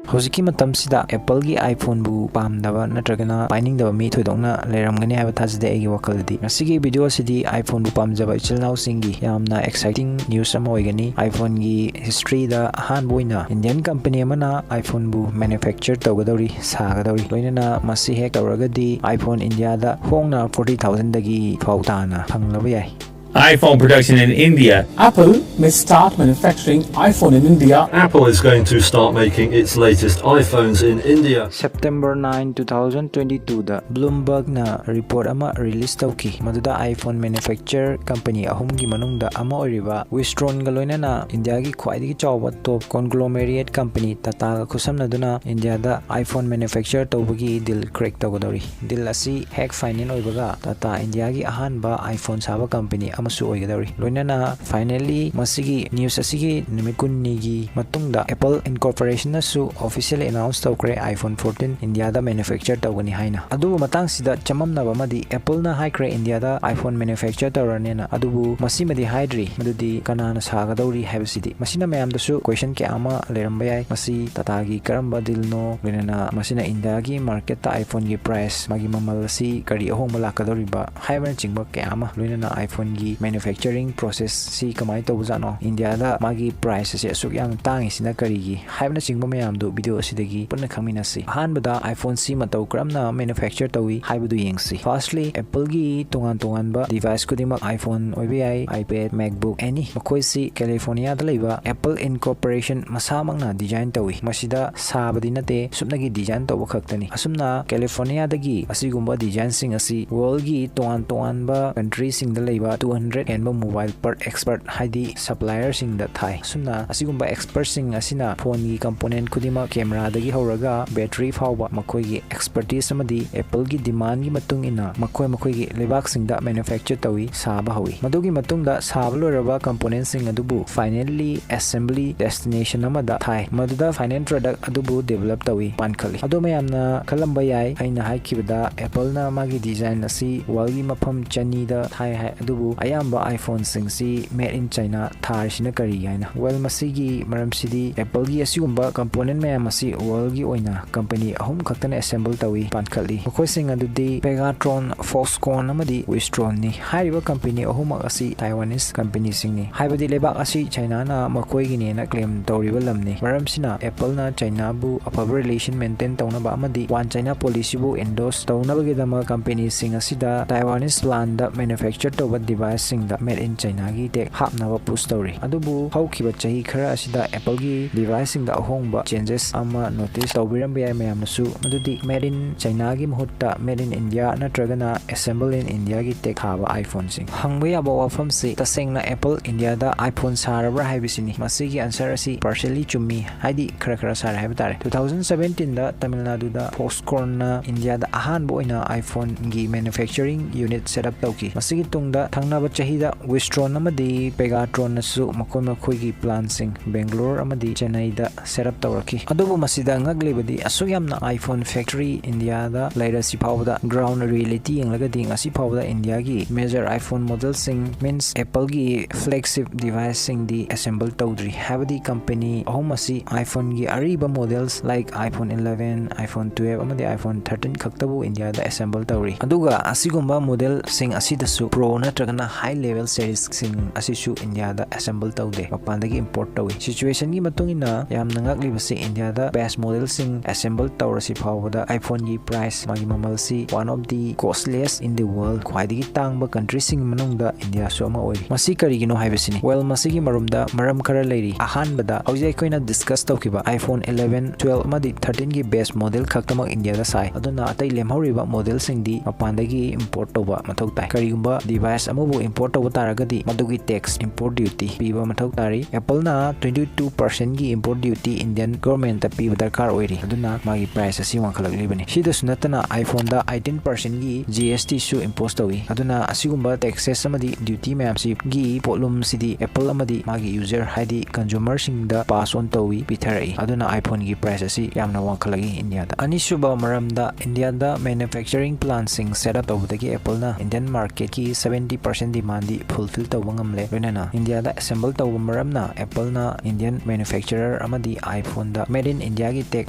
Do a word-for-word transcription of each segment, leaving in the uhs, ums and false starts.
ꯍꯧꯖꯤꯛꯀꯤ ꯃꯇꯝꯁꯤꯗ Appleꯒꯤ iPhoneꯕꯨ ꯄꯥꯝꯗꯕ ꯅꯠꯇ꯭ꯔꯒꯅ ꯄꯥꯏꯅꯤꯡꯗꯕ ꯃꯤ ꯊꯣꯏꯗꯣꯛꯅ ꯂꯩꯔꯝꯒꯅꯤ ꯍꯥꯏꯕ ꯊꯥꯖꯗꯦ꯫ ꯑꯩꯒꯤ ꯋꯥꯈꯜꯗꯗꯤ ꯉꯁꯤꯒꯤ video ꯑꯁꯤꯗꯤ iPhoneꯕꯨ ꯄꯥꯝꯖꯕ ꯏꯆꯤꯜ ꯏꯅꯥꯎꯁꯤꯡꯒꯤ ꯌꯥꯝꯅ exciting news ꯑꯃ ꯑꯣꯏꯒꯅꯤ꯫ iPhoneꯒꯤ historyꯗ ꯑꯍꯥꯟꯕ ꯑꯣꯏꯅ Indian company ꯑꯃꯅ iPhoneꯕꯨ manufacture ꯇꯧꯒꯗꯧꯔꯤ, ꯁꯥꯒꯗꯧꯔꯤ꯫ ꯂꯣꯏꯅꯅ ꯃꯁꯤ ꯍꯦꯛ ꯇꯧꯔꯒꯗꯤ iPhone Indiaꯗ ꯍꯣꯡꯅ forty thousandꯗꯒꯤ ꯐꯥꯎ ꯇꯥꯅ ꯐꯪꯂꯕ ꯌꯥꯏ꯫ iPhone production in India. Apple may start manufacturing iPhone in India. Apple is going to start making its latest iPhones in India. September nine, two thousand twenty twoꯗ Bloombergꯅ report ꯑꯃ release ꯇꯧꯈꯤ, ꯃꯗꯨꯗ iPhone manufacture company ꯑꯍꯨꯝꯒꯤ ꯃꯅꯨꯡꯗ ꯑꯃ ꯑꯣꯏꯔꯤꯕ Wistronꯒ ꯂꯣꯏꯅꯅ Indiaꯒꯤ ꯈ꯭ꯋꯥꯏꯗꯒꯤ ꯆꯥꯎꯕ top conglomerate company Tataꯒ ꯈꯨꯠꯁꯝꯅꯗꯨꯅ Indiaꯗ iPhone manufacture ꯇꯧꯕꯒꯤ deal crack ꯇꯧꯒꯗꯧꯔꯤ꯫ Deal ꯑꯁꯤ ꯍꯦꯛ final ꯑꯣꯏꯕꯒ Tata Indiaꯒꯤ ꯑꯍꯥꯟꯕ iPhone ꯁꯥꯕ company ꯑꯃꯁꯨ ꯑꯣꯏꯒꯗꯧꯔꯤ꯫ ꯂꯣꯏꯅꯅ finally ꯃꯁꯤꯒꯤ news ꯑꯁꯤꯒꯤ ꯅꯨꯃꯤꯠ ꯀꯨꯟꯅꯤꯒꯤ ꯃꯇꯨꯡꯗ Apple Incorporationꯅꯁꯨ officially announce ꯇꯧꯈ꯭ꯔꯦ iPhone fourteen Indiaꯗ manufacture ꯇꯧꯒꯅꯤ ꯍꯥꯏꯅ꯫ ꯑꯗꯨꯕꯨ ꯃꯇꯥꯡꯁꯤꯗ ꯆꯃꯝꯅꯕ ꯑꯃꯗꯤ Appleꯅ ꯍꯥꯏꯈ꯭ꯔꯦ Indiaꯗ iPhone manufacture ꯇꯧꯔꯅꯦꯅ, ꯑꯗꯨꯕꯨ ꯃꯁꯤꯃꯗꯤ ꯍꯥꯏꯗ꯭ꯔꯤ꯫ ꯃꯗꯨꯗꯤ ꯀꯅꯥꯅ ꯁꯥꯒꯗꯧꯔꯤ ꯍꯥꯏꯕꯁꯤꯗꯤ꯫ ꯃꯁꯤꯅ ꯃꯌꯥꯝꯗꯁꯨ question ꯀꯌꯥ ꯑꯃ ꯂꯩꯔꯝꯕ ꯌꯥꯏ꯫ ꯃꯁꯤ Tataꯒꯤ ꯀꯔꯝꯕ dealꯅꯣ, ꯂꯣꯏꯅꯅ ꯃꯁꯤꯅ Indiaꯒꯤ marketꯇ iPhoneꯒꯤ price, ꯃꯥꯒꯤ ꯃꯃꯜ ꯑꯁꯤ ꯀꯔꯤ ꯑꯍꯣꯡꯕ ꯂꯥꯛꯀꯗꯧꯔꯤꯕ ꯍꯥꯏꯕꯅꯆꯤꯡꯕ ꯀꯌꯥ ꯑꯃ, ꯂꯣꯏꯅꯅ iPhoneꯒꯤ manufacturing process ꯁꯤ ꯀꯃꯥꯏꯅ ꯇꯧꯕꯖꯥꯠꯅꯣ, Indiaꯗ ꯃꯥꯒꯤ price ꯑꯁꯤ ꯑꯁꯨꯛ ꯌꯥꯝꯅ ꯇꯥꯡꯉꯤꯁꯤꯅ ꯀꯔꯤꯒꯤ ꯍꯥꯏꯕꯅꯆꯤꯡꯕ ꯃꯌꯥꯝꯗꯨ video ꯑꯁꯤꯗꯒꯤ ꯄꯨꯟꯅ ꯈꯪꯃꯤꯟꯅꯁꯤ꯫ ꯑꯍꯥꯟꯕꯗ iPhone ꯁꯤ ꯃꯇꯧ ꯀꯔꯝꯅ manufacture ꯇꯧꯏ ꯍꯥꯏꯕꯗꯨ ꯌꯦꯡꯁꯤ꯫ Firstly, Appleꯒꯤ ꯇꯣꯉꯥꯟ ꯇꯣꯉꯥꯟꯕ device ꯈꯨꯗꯤꯡꯃꯛ iPhone ꯑꯣꯏꯕ ꯌꯥꯏ, iPad, MacBook, any, ꯃꯈꯣꯏꯁꯤ Californiaꯗ ꯂꯩꯕ Apple Incorporation ꯃꯁꯥꯃꯛꯅ design ꯇꯧꯏ꯫ ꯃꯁꯤꯗ ꯁꯥꯕꯗꯤ ꯅꯠꯇꯦ, ꯁꯨꯞꯅꯒꯤ design ꯇꯧꯕ ꯈꯛꯇꯅꯤ꯫ ꯑꯁꯨꯝꯅ Californiaꯗꯒꯤ ꯑꯁꯤꯒꯨꯝꯕ designꯁꯤꯡ ꯑꯁꯤ worldꯒꯤ ꯇꯣꯉꯥꯟ ꯇꯣꯉꯥꯟꯕ countryꯁꯤꯡꯗ ꯂꯩꯕ two hundred ꯍꯦꯟꯕ mobile part expert ꯍꯥꯏꯗꯤ supplierꯁꯤꯡꯗ ꯊꯥꯏ꯫ ꯑꯁꯨꯝꯅ ꯑꯁꯤꯒꯨꯝꯕ expertꯁꯤꯡ ꯑꯁꯤꯅ phoneꯒꯤ component ꯈꯨꯗꯤꯡꯃꯛ, cameraꯗꯒꯤ ꯍꯧꯔꯒ battery ꯐꯥꯎꯕ, ꯃꯈꯣꯏꯒꯤ expertise ꯑꯃꯗꯤ Appleꯒꯤ demandꯒꯤ ꯃꯇꯨꯡ ꯏꯟꯅ ꯃꯈꯣꯏ ꯃꯈꯣꯏꯒꯤ ꯂꯩꯕꯥꯛꯁꯤꯡꯗ manufacture ꯇꯧꯏ, ꯁꯥꯕ ꯍꯧꯏ꯫ ꯃꯗꯨꯒꯤ ꯃꯇꯨꯡꯗ ꯁꯥꯕ ꯂꯣꯏꯔꯕ componentꯁꯤꯡ ꯑꯗꯨꯕꯨ finally assembly destination ꯑꯃꯗ ꯊꯥꯏ, ꯃꯗꯨꯗ final product ꯑꯗꯨꯕꯨ develop ꯇꯧꯏ, ꯄꯥꯟꯈꯠꯂꯤ꯫ ꯑꯗꯣ ꯃꯌꯥꯝꯅ ꯈꯜꯂꯝꯕ ꯌꯥꯏ, ꯑꯩꯅ ꯍꯥꯏꯈꯤꯕꯗ Appleꯅ ꯃꯥꯒꯤ design ꯑꯁꯤ worldꯒꯤ ꯃꯐꯝ ꯆꯅꯤꯗ ꯊꯥꯏ ꯍꯥꯏ, ꯑꯗꯨꯕꯨ ꯑꯌꯥꯝꯕ iPhoneꯁꯤꯡꯁꯤ made in China ꯊꯥꯔꯤꯁꯤꯅ ꯀꯔꯤ ꯍꯥꯏꯅ? Well, ꯃꯁꯤꯒꯤ ꯃꯔꯝꯁꯤꯗꯤ Appleꯒꯤ ꯑꯁꯤꯒꯨꯝꯕ component ꯃꯌꯥꯝ ꯑꯁꯤ worldꯒꯤ ꯑꯣꯏꯅ company ꯑꯍꯨꯝ ꯈꯛꯇꯅ assemble ꯇꯧꯏ, ꯄꯥꯟꯈꯠꯂꯤ꯫ ꯃꯈꯣꯏꯁꯤꯡ ꯑꯗꯨꯗꯤ Pegatron, Foxconn ꯑꯃꯗꯤ Wistronꯅꯤ꯫ ꯍꯥꯏꯔꯤꯕ company ꯑꯍꯨꯝꯃꯛ ꯑꯁꯤ Taiwanese companyꯁꯤꯡꯅꯤ, ꯍꯥꯏꯕꯗꯤ ꯂꯩꯕꯥꯛ ꯑꯁꯤ Chinaꯅ ꯃꯈꯣꯏꯒꯤꯅꯦꯅ claim ꯇꯧꯔꯤꯕ ꯂꯝꯅꯤ꯫ ꯃꯔꯝꯁꯤꯅ Appleꯅ Chinaꯕꯨ ꯑꯐꯕ relation maintain ꯇꯧꯅꯕ ꯑꯃꯗꯤ One China policyꯕꯨ endorse ꯇꯧꯅꯕꯒꯤꯗꯃꯛ companyꯁꯤꯡ ꯑꯁꯤꯗ Taiwanese plantꯗ manufacture ꯇꯧꯕ deviceꯁꯤꯡꯗ made in Chinaꯒꯤ tag ꯍꯥꯞꯅꯕ push ꯇꯧꯔꯤ꯫ ꯑꯗꯨꯕꯨ ꯍꯧꯈꯤꯕ ꯆꯍꯤ ꯈꯔ ꯑꯁꯤꯗ Appleꯒꯤ deviceꯁꯤꯡꯗ ꯑꯍꯣꯡꯕ changes ꯑꯃ notice ꯇꯧꯕꯤꯔꯝꯕ ꯌꯥꯏ ꯃꯌꯥꯝꯅꯁꯨ, ꯃꯗꯨꯗꯤ made in Chinaꯒꯤ ꯃꯍꯨꯠꯇ made in India ꯅꯠꯇ꯭ꯔꯒꯅ assemble in Indiaꯒꯤ tag ꯊꯥꯕ iPhoneꯁꯤꯡ꯫ ꯍꯪꯕ ꯌꯥꯕ ꯋꯥꯐꯝꯁꯤ, ꯇꯁꯦꯡꯅ Apple Indiaꯗ iPhone ꯁꯥꯔꯕ꯭ꯔꯥ ꯍꯥꯏꯕꯁꯤꯅꯤ꯫ ꯃꯁꯤꯒꯤ answer ꯑꯁꯤ partially ꯆꯨꯝꯃꯤ, ꯍꯥꯏꯗꯤ ꯈꯔ ꯈꯔ ꯁꯥꯔꯦ ꯍꯥꯏꯕ ꯇꯥꯔꯦ꯫ Two thousand seventeenꯗ ꯇꯥꯃꯤꯜ ꯅꯥꯗꯨꯗ Foxconnꯅ Indiaꯗ ꯑꯍꯥꯟꯕ ꯑꯣꯏꯅ iPhoneꯒꯤ manufacturing unit set up ꯇꯧꯈꯤ꯫ ꯃꯁꯤꯒꯤ ꯇꯨꯡꯗ ꯊꯪꯅꯕ ꯆꯍꯤꯗ Wistron ꯑꯃꯗꯤ Pegatronꯅꯁꯨ ꯃꯈꯣꯏ ꯃꯈꯣꯏꯒꯤ plantꯁꯤꯡ Bangalore ꯑꯃꯗꯤ Chennaiꯗ set up ꯇꯧꯔꯛꯈꯤ꯫ ꯑꯗꯨꯕꯨ ꯃꯁꯤꯗ ꯉꯛꯂꯤꯕꯗꯤ, ꯑꯁꯨꯛ ꯌꯥꯝꯅ iPhone factory Indiaꯗ ꯂꯩꯔꯁꯤ ꯐꯥꯎꯕꯗ, ground reality ꯌꯦꯡꯂꯒꯗꯤ ꯉꯁꯤ ꯐꯥꯎꯕꯗ Indiaꯒꯤ major iPhone modelꯁꯤꯡ, means Appleꯒꯤ flagship deviceꯁꯤꯡꯗꯤ assemble ꯇꯧꯗ꯭ꯔꯤ꯫ ꯍꯥꯏꯕꯗꯤ company ꯑꯍꯨꯝ ꯑꯁꯤ iPhoneꯒꯤ ꯑꯔꯤꯕ models like iPhone eleven, iPhone twelve ꯑꯃꯗꯤ iPhone thirteen ꯈꯛꯇꯕꯨ Indiaꯗ assemble ꯇꯧꯔꯤ꯫ ꯑꯗꯨꯒ ꯑꯁꯤꯒꯨꯝꯕ modelꯁꯤꯡ ꯑꯁꯤꯗꯁꯨ pro ꯅꯠꯇ꯭ꯔꯒꯅ high level seriesꯁꯤꯡ ꯑꯁꯤꯁꯨ Indiaꯗ assemble ꯇꯧꯗꯦ, ꯃꯄꯥꯟꯗꯒꯤ import ꯇꯧꯏ꯫ Situationꯒꯤ ꯃꯇꯨꯡ ꯏꯟꯅ ꯌꯥꯝꯅ ꯉꯛꯂꯤꯕꯁꯤ, Indiaꯗ base modelꯁꯤꯡ assemble ꯇꯧꯔꯁꯤ ꯐꯥꯎꯕꯗ iPhoneꯒꯤ price, ꯃꯥꯒꯤ ꯃꯃꯜꯁꯤ one of the costliest in the world, ꯈ꯭ꯋꯥꯏꯗꯒꯤ ꯇꯥꯡꯕ countryꯁꯤꯡꯒꯤ ꯃꯅꯨꯡꯗ Indiaꯁꯨ ꯑꯃ ꯑꯣꯏꯔꯤ꯫ ꯃꯁꯤ ꯀꯔꯤꯒꯤꯅꯣ ꯍꯥꯏꯕꯁꯤꯅꯤ꯫ Well, ꯃꯁꯤꯒꯤ ꯃꯔꯝꯗ ꯃꯔꯝ ꯈꯔ ꯂꯩꯔꯤ꯫ ꯑꯍꯥꯟꯕꯗ, ꯍꯧꯖꯤꯛ ꯑꯩꯈꯣꯏꯅ discuss ꯇꯧꯈꯤꯕ iPhone eleven, twelve ꯑꯃꯗꯤ thirteenꯒꯤ base model ꯈꯛꯇꯃꯛ Indiaꯗ ꯁꯥꯏ꯫ ꯑꯗꯨꯅ ꯑꯇꯩ ꯂꯦꯝꯍꯧꯔꯤꯕ modelꯁꯤꯡꯗꯤ ꯃꯄꯥꯟꯗꯒꯤ import ꯇꯧꯕ ꯃꯊꯧ ꯇꯥꯏ꯫ ꯀꯔꯤꯒꯨꯝꯕ device ꯑꯃꯕꯨ import ꯇꯧꯕ ꯇꯥꯔꯒꯗꯤ ꯃꯗꯨꯒꯤ tax, import duty, ꯄꯤꯕ ꯃꯊꯧ ꯇꯥꯔꯤ꯫ Appleꯅ twenty two percentꯒꯤ import duty Indian governmentꯇ ꯄꯤꯕ ꯗꯔꯀꯥꯔ ꯑꯣꯏꯔꯤ꯫ ꯑꯗꯨꯅ ꯃꯥꯒꯤ price ꯑꯁꯤ ꯋꯥꯡꯈꯠꯂꯛꯂꯤꯕꯅꯤ꯫ ꯁꯤꯗꯁꯨ ꯅꯠꯇꯅ iPhoneꯗ eighteen percentꯒꯤ GSTꯁꯨ impose ꯇꯧꯏ꯫ ꯑꯗꯨꯅ ꯑꯁꯤꯒꯨꯝꯕ taxes ꯑꯃꯗꯤ duty ꯃꯌꯥꯝꯁꯤꯒꯤ ꯄꯣꯠꯂꯨꯝꯁꯤꯗꯤ Apple ꯑꯃꯗꯤ ꯃꯥꯒꯤ user, ꯍꯥꯏꯗꯤ consumerꯁꯤꯡꯗ pass on ꯇꯧꯏ, ꯄꯤꯊꯔꯛꯏ꯫ ꯑꯗꯨꯅ iPhoneꯒꯤ price ꯑꯁꯤ ꯌꯥꯝꯅ ꯋꯥꯡꯈꯠꯂꯛꯏ Indiaꯗ꯫ ꯑꯅꯤꯁꯨꯕ ꯃꯔꯝꯗ, Indiaꯗ manufacturing plantꯁꯤꯡ set up ꯇꯧꯕꯗꯒꯤ Appleꯅ Indian marketꯀꯤ seventy percent demandꯗꯤ fulfill ꯇꯧꯕ ꯉꯝꯂꯦ꯫ ꯂꯣꯏꯅꯅ ꯏꯟꯗꯤꯌꯥꯗ assemble ꯇꯧꯕ ꯃꯔꯝꯅ Appleꯅ Indian manufacturer ꯑꯃꯗꯤ iPhoneꯗ Made in Indiaꯒꯤ tag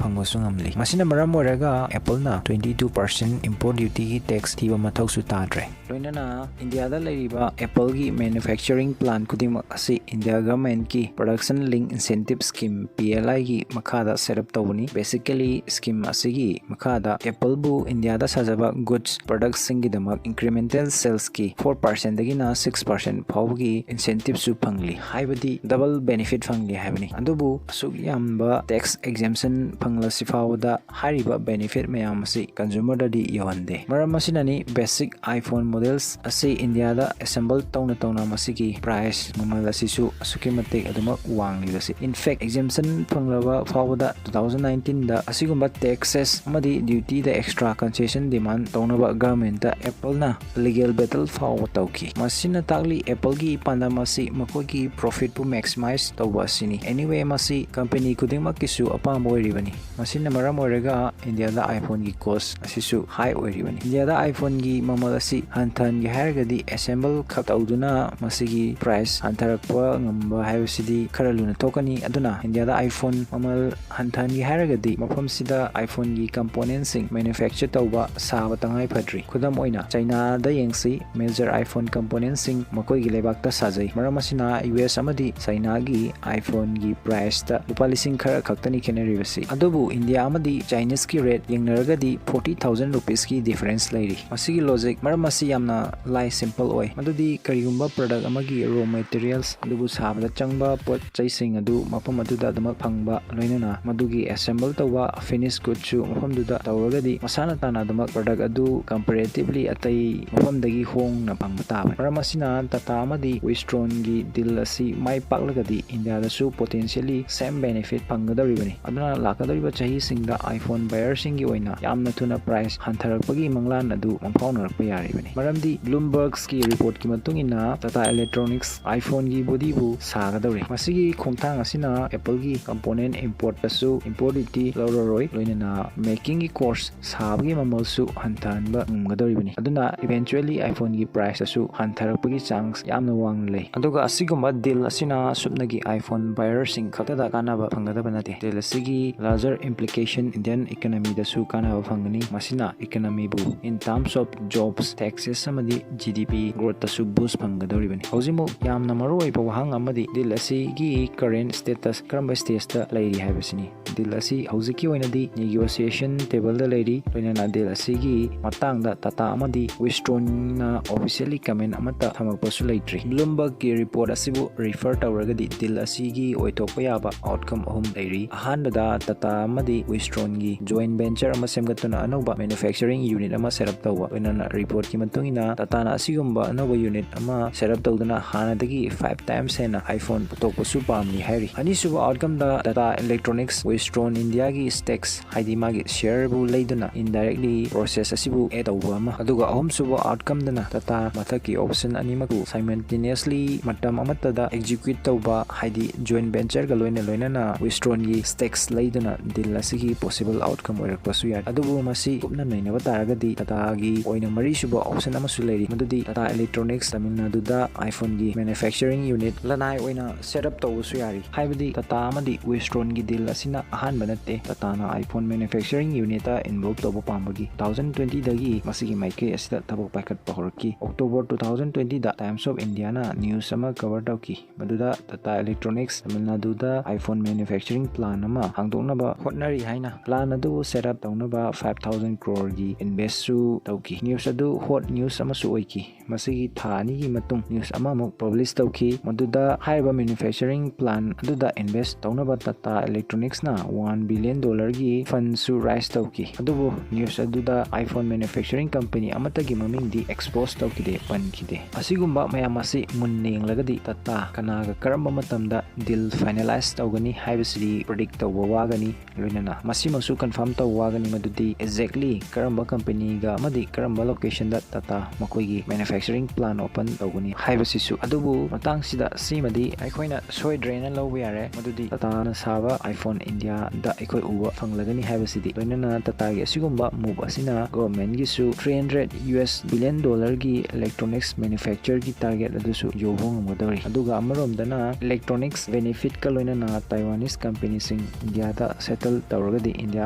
ꯐꯪꯕꯁꯨ ꯉꯝꯂꯤ꯫ ꯃꯁꯤꯅ ꯃꯔꯝ ꯑꯣꯏꯔꯒ Appleꯅ twenty two percent import dutyꯒꯤ tax ꯊꯤꯕ ꯃꯊꯧꯁꯨ ꯇꯥꯗ꯭ꯔꯦ꯫ ꯂꯣꯏꯅꯅ ꯏꯟꯗꯤꯌꯥꯗ ꯂꯩꯔꯤꯕ Appleꯒꯤ manufacturing plant ꯈꯨꯗꯤꯡꯃꯛ ꯑꯁꯤ ꯏꯟꯗꯤꯌꯥ governmentꯀꯤ production linked incentive scheme, PLIꯒꯤ ꯃꯈꯥꯗ set up ꯇꯧꯕꯅꯤ꯫ Basically, scheme ꯑꯁꯤꯒꯤ ꯃꯈꯥꯗ Appleꯕꯨ ꯏꯟꯗꯤꯌꯥꯗ ꯁꯥꯖꯕ goods productꯁꯤꯡꯒꯤꯗꯃꯛ incremental salesꯀꯤ four percentꯗꯒꯤꯅ six percent ꯐꯥꯎꯕꯒꯤ incentiveꯁꯨ ꯐꯪꯂꯤ, ꯍꯥꯏꯕꯗꯤ double benefit ꯐꯪꯂꯤ ꯍꯥꯏꯕꯅꯤ꯫ ꯑꯗꯨꯕꯨ ꯑꯁꯨꯛ ꯌꯥꯝꯕ tax exemption ꯐꯪꯂꯁꯤ ꯐꯥꯎꯕꯗ ꯍꯥꯏꯔꯤꯕ benefit ꯃꯌꯥꯝ ꯑꯁꯤ consumerꯗꯗꯤ ꯌꯧꯍꯟꯗꯦ꯫ ꯃꯔꯝ ꯑꯁꯤꯅꯅꯤ basic iPhone models ꯑꯁꯤ ꯏꯟꯗꯤꯌꯥꯗ assemble ꯇꯧꯅ ꯇꯧꯅ ꯃꯁꯤꯒꯤ price, ꯃꯃꯜ ꯑꯁꯤꯁꯨ ꯑꯁꯨꯛꯀꯤ ꯃꯇꯤꯛ ꯑꯗꯨꯃꯛ ꯋꯥꯡꯂꯤꯕꯁꯤ꯫ In fact, exemption ꯐꯪꯂꯕ ꯐꯥꯎꯕꯗ two thousand nineteenꯗ ꯑꯁꯤꯒꯨꯝꯕ taxes ꯑꯃꯗꯤ dutyꯗ extra concession demand ꯇꯧꯅꯕ governmentꯇ Appleꯅ legal battle ꯐꯥꯎꯕ ꯇꯧꯈꯤ꯫ ꯃꯁꯤꯅ ꯇꯥꯛꯂꯤ Appleꯒꯤ ꯄꯥꯟꯗꯝ ꯑꯁꯤ ꯃꯈꯣꯏꯒꯤ profitꯄꯨ maximize ꯇꯧꯕ ꯑꯁꯤꯅꯤ꯫ Anyway, ꯃꯁꯤ company ꯈꯨꯗꯤꯡꯃꯛꯀꯤꯁꯨ ꯑꯄꯥꯝꯕ ꯑꯣꯏꯔꯤꯕꯅꯤ꯫ ꯃꯁꯤꯅ ꯃꯔꯝ ꯑꯣꯏꯔꯒ ꯏꯟꯗꯤꯌꯥꯗ iPhoneꯒꯤ cost ꯑꯁꯤꯁꯨ high ꯑꯣꯏꯔꯤꯕꯅꯤ꯫ ꯏꯟꯗꯤꯌꯥꯗ iPhoneꯒꯤ ꯃꯃꯜ ꯑꯁꯤ ꯍꯟꯊꯍꯟꯒꯦ ꯍꯥꯏꯔꯒꯗꯤ assemble ꯈꯛ ꯇꯧꯗꯨꯅ ꯃꯁꯤꯒꯤ price ꯍꯟꯊꯔꯛꯄ ꯉꯝꯕ ꯍꯥꯏꯕꯁꯤꯗꯤ ꯈꯔ ꯂꯨꯅ ꯊꯣꯛꯀꯅꯤ꯫ ꯑꯗꯨꯅ ꯏꯟꯗꯤꯌꯥꯗ iPhone ꯃꯃꯜ ꯍꯟꯊꯍꯟꯒꯦ ꯍꯥꯏꯔꯒꯗꯤ ꯃꯐꯝꯁꯤꯗ iPhoneꯒꯤ componentꯁꯤꯡ manufacture ꯇꯧꯕ, ꯁꯥꯕ ꯇꯉꯥꯏ ꯐꯗ꯭ꯔꯤ꯫ ꯈꯨꯗꯝ ꯑꯣꯏꯅ ꯆꯩꯅꯥꯗ ꯌꯦꯡꯁꯤ꯫ Major iPhone componentꯁꯤꯡ ꯃꯈꯣꯏꯒꯤ ꯂꯩꯕꯥꯛꯇ ꯁꯥꯖꯩ꯫ ꯃꯔꯝ ꯑꯁꯤꯅ US ꯑꯃꯗꯤ ꯆꯩꯅꯥꯒꯤ iPhoneꯒꯤ priceꯇ ꯂꯨꯄꯥ ꯂꯤꯁꯤꯡ ꯈꯔ ꯈꯛꯇꯅꯤ ꯈꯦꯠꯅꯔꯤꯕꯁꯤ꯫ ꯑꯗꯨꯕꯨ ꯏꯟꯗꯤꯌꯥ ꯑꯃꯗꯤ Chineseꯀꯤ rate ꯌꯦꯡꯅꯔꯒꯗꯤ forty thousand rupeesꯀꯤ difference ꯂꯩꯔꯤ꯫ ꯃꯁꯤꯒꯤ logic, ꯃꯔꯝ ꯑꯁꯤ ꯌꯥꯝꯅ ꯂꯥꯏ, simple ꯑꯣꯏ꯫ ꯃꯗꯨꯗꯤ ꯀꯔꯤꯒꯨꯝꯕ product ꯑꯃꯒꯤ raw materials, ꯑꯗꯨꯕꯨ ꯁꯥꯕꯗ ꯆꯪꯕ ꯄꯣꯠ ꯆꯩꯁꯤꯡ ꯑꯗꯨ ꯃꯐꯝ ꯑꯗꯨꯗ ꯑꯗꯨꯃꯛ ꯐꯪꯕ, ꯂꯣꯏꯅꯅ ꯃꯗꯨꯒꯤ assemble ꯇꯧꯕ finish goodꯁꯨ ꯃꯐꯝꯗꯨꯗ ꯇꯧꯔꯒꯗꯤ ꯃꯁꯥꯅ ꯇꯥꯅ ꯑꯗꯨꯃꯛ product ꯑꯗꯨ comparatively ꯑꯇꯩ ꯃꯐꯝꯗꯒꯤ ꯍꯣꯡꯅ ꯐꯪꯕ ꯇꯥꯕꯅꯤ꯫ ꯃꯔꯝ ꯑꯁꯤꯅ Tata ꯑꯃꯗꯤ Wistronꯒꯤ deal ꯑꯁꯤ ꯃꯥꯏ ꯄꯥꯛꯂꯒꯗꯤ ꯏꯟꯗꯤꯌꯥꯗꯁꯨ potentially same benefit ꯐꯪꯒꯗꯧꯔꯤꯕꯅꯤ꯫ ꯑꯗꯨꯅ ꯂꯥꯛꯀꯗꯧꯔꯤꯕ ꯆꯍꯤꯁꯤꯡꯗ iPhone buyerꯁꯤꯡꯒꯤ ꯑꯣꯏꯅ ꯌꯥꯝꯅ ꯊꯨꯅ price ꯍꯟꯊꯔꯛꯄꯒꯤ ꯃꯪꯂꯥꯟ ꯑꯗꯨ ꯃꯪꯐꯥꯎꯅꯔꯛꯄ ꯌꯥꯔꯤꯕꯅꯤ꯫ ꯃꯔꯝꯗꯤ Bloombergꯀꯤ reportꯀꯤ ꯃꯇꯨꯡ ꯏꯟꯅ Tata Electronics iPhoneꯒꯤ bodyꯕꯨ ꯁꯥꯒꯗꯧꯔꯤ꯫ ꯃꯁꯤꯒꯤ ꯈꯣꯡꯊꯥꯡ ꯑꯁꯤꯅ Appleꯒꯤ component importꯇꯁꯨ import duty ꯂꯧꯔꯔꯣꯏ, ꯂꯣꯏꯅꯅ makingꯒꯤ cost, ꯁꯥꯕꯒꯤ ꯃꯃꯜꯁꯨ ꯍꯟꯊꯍꯟꯕ ꯉꯝꯒꯗꯧꯔꯤꯕꯅꯤ꯫ ꯑꯗꯨꯅ eventually iPhoneꯒꯤ price ꯑꯁꯨ ꯍꯟ ꯍꯟꯊꯔꯛꯄꯒꯤ ꯆꯥꯡꯁ ꯌꯥꯝꯅ ꯋꯥꯡꯅ ꯂꯩ꯫ ꯑꯗꯨꯒ ꯑꯁꯤꯒꯨꯝꯕ ꯗꯤꯜ ꯑꯁꯤꯅ ꯁꯨꯞꯅꯒꯤ iPhone buyerꯁꯤꯡ ꯈꯛꯇꯗ ꯀꯥꯟꯅꯕ ꯐꯪꯒꯗꯕ ꯅꯠꯇꯦ꯫ ꯗꯤꯜ ꯑꯁꯤꯒꯤ larger implication Indian economyꯗꯁꯨ ꯀꯥꯟꯅꯕ ꯐꯪꯒꯅꯤ꯫ ꯃꯁꯤꯅ economyꯕꯨ in terms of jobs, taxes ꯑꯃꯗꯤ GDP growthꯇꯁꯨ boost ꯐꯪꯒꯗꯧꯔꯤꯕꯅꯤ꯫ ꯍꯧꯖꯤꯛꯃꯨꯛ ꯌꯥꯝꯅ ꯃꯔꯨꯑꯣꯏꯕ ꯋꯥꯍꯪ ꯑꯃꯗꯤ ꯗꯤꯜ ꯑꯁꯤꯒꯤ current status ꯀꯔꯝꯕ stageꯇ ꯂꯩꯔꯤ ꯍꯥꯏꯕꯁꯤꯅꯤ꯫ ꯗꯤꯜ ꯑꯁꯤ ꯍꯧꯖꯤꯛꯀꯤ ꯑꯣꯏꯅꯗꯤ negotiation tableꯗ ꯂꯩꯔꯤ꯫ ꯂꯣꯏꯅꯅ ꯗꯤꯜ ꯑꯁꯤꯒꯤ ꯃꯇꯥꯡꯗ ꯇꯥꯇꯥ ꯑꯃꯗꯤ Wistronꯅ officially comment ꯑꯃꯠꯇ ꯊꯝꯃꯛꯄꯁꯨ ꯂꯩꯇ꯭ꯔꯤ꯫ Bloombergꯀꯤ report ꯑꯁꯤꯕꯨ refer ꯇꯧꯔꯒꯗꯤ ꯗꯤꯜ ꯑꯁꯤꯒꯤ ꯑꯣꯏꯊꯣꯛꯄ ꯌꯥꯕ outcome ꯑꯍꯨꯝ ꯂꯩꯔꯤ꯫ ꯑꯍꯥꯟꯕꯗ ꯇꯥꯇꯥ ꯑꯃꯗꯤ Wistronꯒꯤ joint venture ꯑꯃ ꯁꯦꯝꯒꯠꯇꯨꯅ ꯑꯅꯧꯕ manufacturing unit ꯑꯃ set up ꯇꯧꯕ꯫ ꯂꯣꯏꯅꯅ reportꯀꯤ ꯃꯇꯨꯡ ꯏꯟꯅ ꯇꯥꯇꯥꯅ ꯑꯁꯤꯒꯨꯝꯕ ꯑꯅꯧꯕ unit ꯑꯃ set up ꯇꯧꯗꯨꯅ ꯍꯥꯟꯅꯗꯒꯤ five times ꯍꯦꯟꯅ iPhone ꯄꯨꯊꯣꯛꯄꯁꯨ ꯄꯥꯝꯂꯤ ꯍꯥꯏꯔꯤ꯫ ꯑꯅꯤꯁꯨꯕ outcomeꯗ ꯇꯥꯇꯥ ꯏꯂꯦꯛꯇ꯭ꯔꯣꯅꯤꯛꯁ Wistron Indiaꯒꯤ stakes ꯍꯥꯏꯗꯤ ꯃꯥꯒꯤ shareꯕꯨ ꯂꯩꯗꯨꯅ indirectly process ꯑꯁꯤꯕꯨ aid ꯇꯧꯕ ꯑꯃ꯫ ꯑꯗꯨꯒ ꯑꯍꯨꯝꯁꯨꯕ outcomeꯗꯅ ꯇꯥꯇꯥ ꯃꯊꯛꯀꯤ option ꯑꯅꯤꯃꯛꯄꯨ simultaneously ꯃꯇꯝ ꯑꯃꯠꯇꯗ execute ꯇꯧꯕ ꯍꯥꯏꯗꯤ joint ventureꯒ ꯂꯣꯏꯅ ꯂꯣꯏꯅꯅ Wistronꯒꯤ stakes ꯂꯩꯗꯨꯅ ꯗꯤꯜ ꯑꯁꯤꯒꯤ possible outcome ꯑꯣꯏꯔꯛꯄꯁꯨ ꯌꯥꯏ꯫ ꯑꯗꯨꯕꯨ ꯃꯁꯤ ꯀꯨꯞꯅ ꯅꯩꯅꯕ ꯇꯥꯔꯒꯗꯤ ꯇꯥꯇꯥꯒꯤ ꯑꯣꯏꯅ ꯃꯔꯤꯁꯨꯕ option ꯑꯃꯁꯨ ꯂꯩꯔꯤ, ꯃꯗꯨꯗꯤ ꯇꯥꯇꯥ ꯏꯂꯦꯛꯇ꯭ꯔꯣꯅꯤꯛꯁ ꯇꯥꯃꯤꯜ ꯅꯥꯗꯨꯗ iPhoneꯒꯤ manufacturing unit ꯂꯅꯥꯏ ꯑꯣꯏꯅ set up ꯇꯧꯕꯁꯨ ꯌꯥꯔꯤ꯫ ꯍꯥꯏꯕꯗꯤ ꯇꯥꯇꯥ ꯑꯃꯗꯤ Wistronꯒꯤ ꯗꯤꯜ ꯑꯁꯤꯅ ꯑꯍꯥꯟꯕ ꯅꯠꯇꯦ꯫ ꯇꯥꯇꯥꯅ iPhone manufacturing unitꯇ involve ꯇꯧꯕ ꯄꯥꯝꯕꯒꯤ two thousand twentyꯗꯒꯤ ꯃꯁꯤꯒꯤ ꯃꯥꯏꯀꯩ ꯑꯁꯤꯗ ꯊꯕꯛ ꯄꯥꯏꯈꯠꯄ ꯍꯧꯔꯛꯈꯤ꯫ October two thousand twentyꯗ Times of Indiaꯅ news ꯑꯃ cover ꯇꯧꯈꯤ, ꯃꯗꯨꯗ ꯇꯥꯇꯥ ꯏꯂꯦꯛꯇ꯭ꯔꯣꯅꯤꯛꯁ ꯇꯥꯃꯤꯜ ꯅꯥꯗꯨꯗ iPhone manufacturing plant ꯑꯃ ꯍꯥꯡꯗꯣꯛꯅꯕ ꯍꯣꯠꯅꯔꯤ ꯍꯥꯏꯅ꯫ Plant ꯑꯗꯨ set up ꯇꯧꯅꯕ five thousand croreꯒꯤ investꯁꯨ ꯇꯧꯈꯤ꯫ News ꯑꯗꯨ hot news ꯑꯃꯁꯨ ꯑꯣꯏꯈꯤ꯫ ꯃꯁꯤꯒꯤ ꯊꯥ ꯑꯅꯤꯒꯤ ꯃꯇꯨꯡ news ꯑꯃꯃꯨꯛ publish ꯇꯧꯈꯤ, ꯃꯗꯨꯗ ꯍꯥꯏꯔꯤꯕ manufacturing plant ꯑꯗꯨꯗ invest ꯇꯧꯅꯕ ꯇꯥꯇꯥ ꯏꯂꯦꯛꯇ꯭ꯔꯣꯅꯤꯛꯁꯅ one billion dollarꯒꯤ fundꯁꯨ raise ꯇꯧꯈꯤ꯫ ꯑꯗꯨꯕꯨ news ꯑꯗꯨꯗ iPhone manufacturing company ꯑꯃꯠꯇꯒꯤ ꯃꯃꯤꯡꯗꯤ expose ꯇꯧꯈꯤꯗꯦ, ꯄꯟꯈꯤꯗꯦ꯫ ꯑꯁꯤꯒꯨꯝꯕ ꯃꯌꯥꯝ ꯑꯁꯤ ꯃꯨꯟꯅ ꯌꯦꯡꯂꯒꯗꯤ ꯇꯥꯇꯥ ꯀꯅꯥꯒ ꯀꯔꯝꯕ ꯃꯇꯝꯗ deal finalize ꯇꯧꯒꯅꯤ ꯍꯥꯏꯕꯁꯤꯗꯤ predict ꯇꯧꯕ ꯋꯥꯒꯅꯤ꯫ ꯂꯣꯏꯅꯅ ꯃꯁꯤꯃꯁꯨ confirm ꯇꯧꯕ ꯋꯥꯒꯅꯤ ꯃꯗꯨꯗꯤ exactly ꯀꯔꯝꯕ companyꯒ ꯑꯃꯗꯤ ꯀꯔꯝꯕ locationꯗ ꯇꯥꯇꯥ ꯃꯈꯣꯏꯒꯤ manufacturing plant open ꯇꯧꯒꯅꯤ ꯍꯥꯏꯕꯁꯤꯁꯨ꯫ ꯑꯗꯨꯕꯨ ꯃꯇꯥꯡꯁꯤꯗ ꯁꯤꯃꯗꯤ ꯑꯩꯈꯣꯏꯅ ꯁꯣꯏꯗ꯭ꯔꯦꯅ ꯂꯧꯕ ꯌꯥꯔꯦ, ꯃꯗꯨꯗꯤ ꯇꯥꯇꯥꯅ ꯁꯥꯕ iPhone Indiaꯗ ꯑꯩꯈꯣꯏ ꯎꯕ ꯐꯪꯂꯒꯅꯤ ꯍꯥꯏꯕꯁꯤꯗꯤ꯫ ꯂꯣꯏꯅꯅ ꯇꯥꯇꯥꯒꯤ ꯑꯁꯤꯒꯨꯝꯕ move ꯑꯁꯤꯅ governmentꯒꯤꯁꯨ three hundred US billion dollarꯒꯤ electronics ꯃꯦꯅꯨꯐꯦꯛꯆꯔꯒꯤ ꯇꯥꯔꯒꯦꯠ ꯑꯗꯨꯁꯨ ꯌꯧꯕ ꯉꯝꯒꯗꯧꯔꯤ꯫ ꯑꯗꯨꯒ ꯑꯃꯔꯣꯝꯗꯅ electronics benefitꯀ ꯂꯣꯏꯅꯅ Taiwanese companyꯁꯤꯡ ꯏꯟꯗꯤꯌꯥꯗ ꯁꯦꯇꯜ ꯇꯧꯔꯒꯗꯤ ꯏꯟꯗꯤꯌꯥ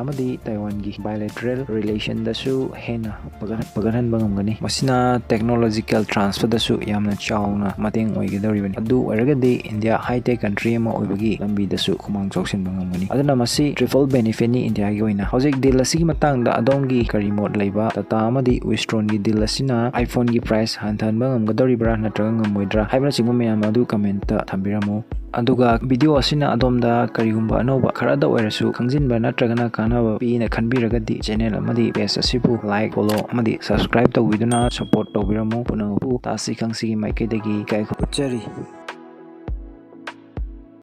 ꯑꯃꯗꯤ ꯇꯥꯏꯋꯥꯟꯒꯤ bilateral relationꯗꯁꯨ ꯍꯦꯟꯅ ꯐꯒꯠ- ꯐꯒꯠꯍꯟꯕ ꯉꯝꯒꯅꯤ꯫ ꯃꯁꯤꯅ technological transferꯗꯁꯨ ꯌꯥꯝꯅ ꯆꯥꯎꯅ ꯃꯇꯦꯡ ꯑꯣꯏꯒꯗꯧꯔꯤꯕꯅꯤ꯫ ꯑꯗꯨ ꯑꯣꯏꯔꯒꯗꯤ ꯏꯟꯗꯤꯌꯥ high-tech country ꯑꯃ ꯑꯣꯏꯕꯒꯤ ꯂꯝꯕꯤꯗꯁꯨ ꯈꯨꯃꯥꯡ ꯆꯥꯎꯁꯤꯟꯕ ꯉꯝꯒꯅꯤ꯫ ꯑꯗꯨꯅ ꯃꯁꯤ triple benefitꯅꯤ ꯏꯟꯗꯤꯌꯥꯒꯤ ꯑꯣꯏꯅ꯫ ꯍꯧꯖꯤꯛ deal ꯑꯁꯤꯒꯤ ꯃꯇꯥꯡꯗ ꯑꯗꯣꯝꯒꯤ ꯀꯔꯤ ꯃꯣꯠ ꯂꯩꯕ? Tata ꯑꯃꯗꯤ Wistronꯒꯤ deal ꯑꯁꯤꯅ iPhoneꯒꯤ price ꯍꯟꯊꯍꯟꯕ ꯉꯝꯒꯗꯧꯔꯤꯕ꯭ꯔꯥ ꯅꯠꯇ꯭ꯔꯒ ꯉꯝꯃꯣꯏꯗ꯭ꯔꯥ ꯍꯥꯏꯕꯅꯆꯤꯡꯕ ꯃꯌꯥꯝ ꯑꯗꯨ commentꯇ ꯊꯝꯕꯤꯔꯝꯃꯨ꯫ ꯑꯗꯨꯒ video ꯑꯁꯤꯅ ꯑꯗꯣꯝꯗ ꯀꯔꯤꯒꯨꯝꯕ ꯑꯅꯧꯕ ꯈꯔꯗ ꯑꯣꯏꯔꯁꯨ ꯈꯪꯖꯤꯟꯕ ꯅꯠꯇ꯭ꯔꯒꯅ ꯀꯥꯟꯅꯕ ꯄꯤꯅ ꯈꯟꯕꯤꯔꯒꯗꯤ channel ꯑꯃꯗꯤ page ꯑꯁꯤꯕꯨ like, follow ꯑꯃꯗꯤ subscribe ꯇꯧꯕꯤꯗꯨꯅ support ꯇꯧꯕꯤꯔꯝꯃꯨ꯫ ꯄꯨꯝꯅꯃꯛꯄꯨ ꯇꯥꯁꯤ ꯈꯪꯁꯤꯒꯤ ꯃꯥꯏꯀꯩꯗꯒꯤ ꯏꯀꯥꯏ ꯈꯨꯝꯅꯖꯔꯤ꯫